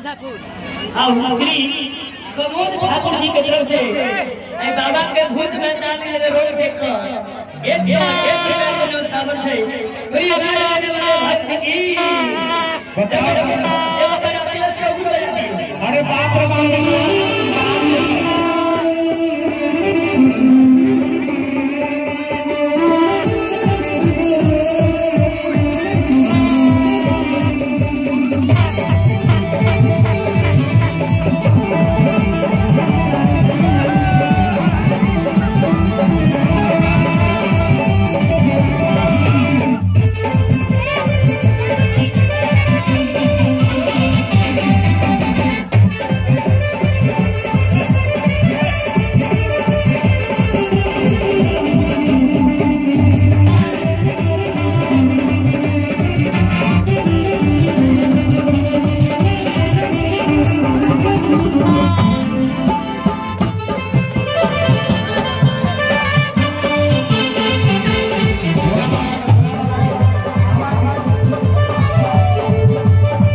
ठाकुर और श्री प्रमोद ठाकुर जी के तरफ से ए बाबा के भूत में डालने लगे रोड देख कर 101 रुपया के न्योछावर छै। प्रिय नारायण वाले भक्त की बताओ। एगो बड़ा चौक बजा। अरे बाप रे बाप।